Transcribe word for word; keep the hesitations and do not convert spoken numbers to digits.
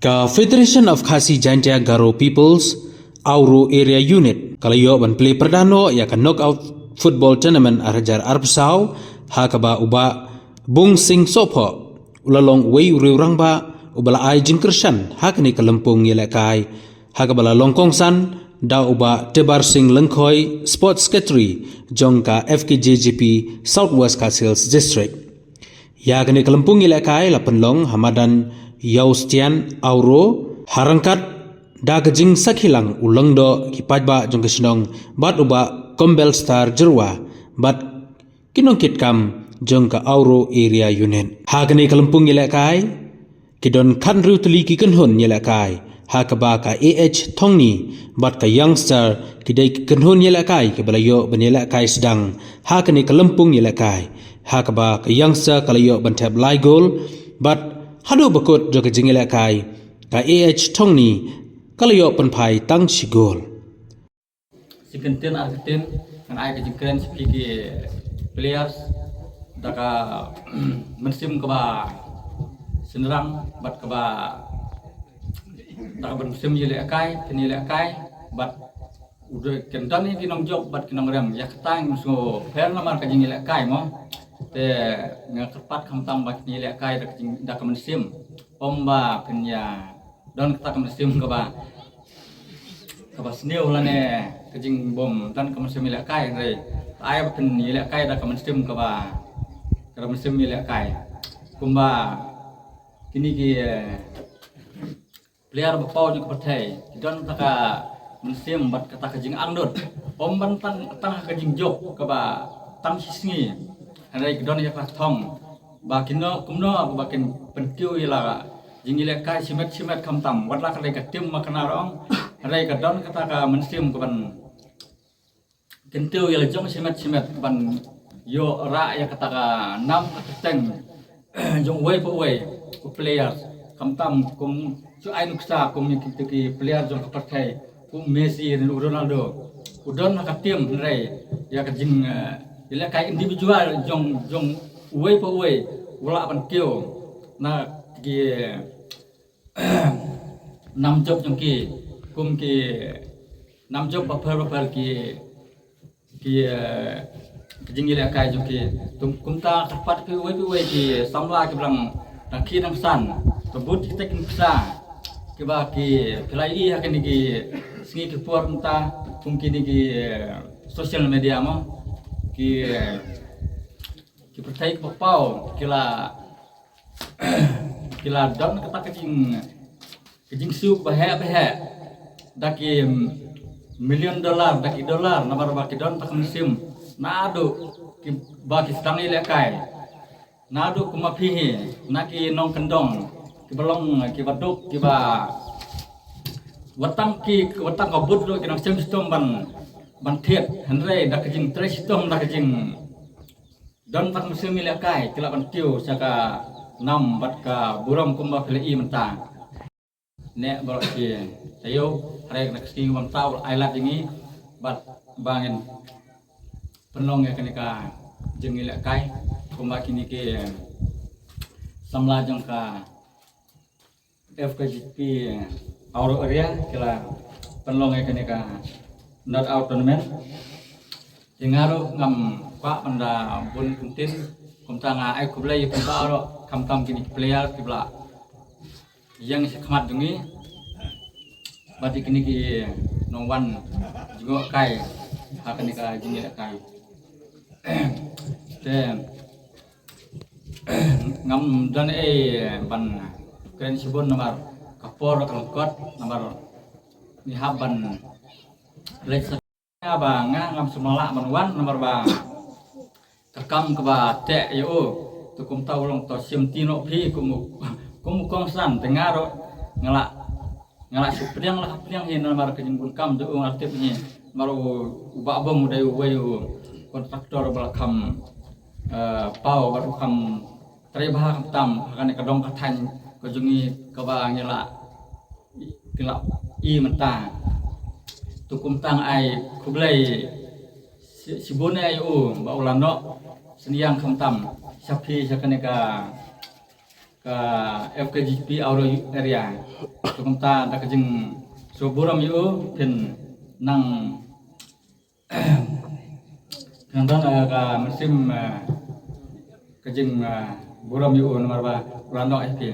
Ka Federation of Khasi Jaintia Garo Peoples, Auro Area Unit, ka la ïoh ban plie pyrda noh ïa ka Knockout Football Tournament ar hajar arphew saw, ha kaba u Bah Bung Sing Sohphoh u la long uwei u riew rangbah uba la ai jingkyrshan ha kane ka lympung ïalehkai, ha kaba la long kongsan da u Bah Tebar Sing Lyngkhoi, Sports Secretary jong ka F K J G P South West Khasi Hills District. Ïa kane ka lympung ïalehkai la pynlong ha madan Ïawstian Auro, ha ryngkat da ka jingsakhi lang u Lyngdoh ki paidbah jong ka shnong bad u Bah Kombelstar Jyrwa bad ki nongkitkam jong ka Auro Area Unit. Ha kane ka lympung ïalehkai ki don khathynriew tylli ki kynhun ïalehkai, ha kaba ka A H Thongni bad ka Youngster ki dei ki kynhun ïalehkai kiba la ïoh ban ïalehkai sdang ha kane ka lympung ïalehkai, ha kaba ka Youngster ka la ïoh ban thep lai gol bad haduh ba kut jong ka jingïalehkai, ka A H Thongni ka la ïoh pynphai tang shi gol. Shi kyntien ar kyntien ngan ai ka jingkren sha phi ki players da ka mynsiem kaba shynrang bad kaba, da ka mynsiem ïalehkai, phin ïalehkai bad u dei kin don ki nongjop bad ki nongrem. Ïa kata ngim sngewpher namar ka jingïalehkai mo. Te nga kyrpad khamtam ba kin ïalehkai da ka jing, da ka mynsiem. Ym ba phin ïa don kata ka mynsiem kaba, kaba sniew lane ka jingbym don ka mynsiem ïalehkai, hynrei ai ba phin ïalehkai da ka mynsiem kaba, ka mynsiem ïalehkai. Kumba kine ki, eh, player ba paw jong ka pyrthei ki don kata ka mynsiem bad kata ka jingangnud. Ym ban tang, tang ha ka jingjop kaba tang shi sngi, hynrei ki don ïa ka thong ba kino kumno ba kin pynkiew ïa la jingïalehkai shimet shimet khamtam, wat la ka dei ka team ma ka na rong, hynrei ka don kata ka mynsiem ka ban kyntiew ïa la jong shimet shimet ban ïoh rah ïa kata ka nam ka kyrteng jong uwei pa uwei u players. Khamtam kum shu ai nuksa kum ïa kito ki player jong ka pyrthei kum Messi, Ronaldo. U don ha ka team, hynrei ïa ka jing, eh, ïalehkai individual jong, jong uwei pa uwei u lah ban kiew na ki nam jop jong ki, kum ki nam jop bapher bapher ki, ki, eh, ki jingïalehkai jong ki. Kum, kumta kyrpad phi uwei phi uwei ki samla kiba dang, dang khie dang san, to bud kita ki nuksa kiba ki phi la ïohi ha kine ki sngi ki por mynta, kum kine ki, eh, social media mo, ki, eh, ki pyrthei kiba paw ki la, ki la don kata ka jing, ka jingsiew ba heh ba heh da ki million dollar, da ki dollar, namar ba ki don kata ka mynsiem naduh kiba ki sdang ïalehkai, naduh kum ma phi hi, na ki nongkyndong kiba long, kiba duk, kiba wat tang ki, wat tang ka bud ruh ki nang shem shitom ban, ban thied, hynrei da ka jingtrei shitom, da ka jing don kata ka mynsiem ïalehkai ki lah ban kiew sha ka nam bad ka burom kumba phi la i mynta. Ne baroh ki taïew, hynrei kane ka sngi mynta u la ai lad ïa ngi bad ba ngin pynlong ïa kane ka jingïalehkai kumba kine ki samla jong ka F K J P Auro Area ki la pynlong ïa kane ka knockout tournament. Te nga ruh ngam kwah ban da bun kyntien, kumta nga ai khublei ïa phi baroh, khamtam kine ki player kiba la ïeng sha khmat jong ngi bad ïa kine ki nongwan jngohkai ha kane ka jingïalehkai. Te ngam don ei ban kren shibun namar ka por ka lyngkot, namar ngi hap ban leit sa ba nga ngam sngewlah ban wan namar ba ka kam kaba teh ïa u. Te kumta u long to shim ti noh phi kum u, kum u kongsan, te nga ruh nga la, nga la shu pdiang la ka pdiang hi namar ka jingbun kam jong u nga tip hi. Namar u, u Bah Bung u dei uwei u kontraktor ba la kham, eh, paw bad u kham trei bha khamtam ha kane ka dong ka thaiñ ka jong ngi kaba ngi la, ngi la i mynta. Te kumta nga ai khublei shi-, shibun ïa u ba u la noh synñiang khamtam sha phi sha kane ka, ka F K G P Aura area. Te kumta da ka jingsngewburom ïa u phin nang phin don, eh, ka mynsiem, eh, ka jing, eh, burom ïa u namar ba u la noh ïa phi.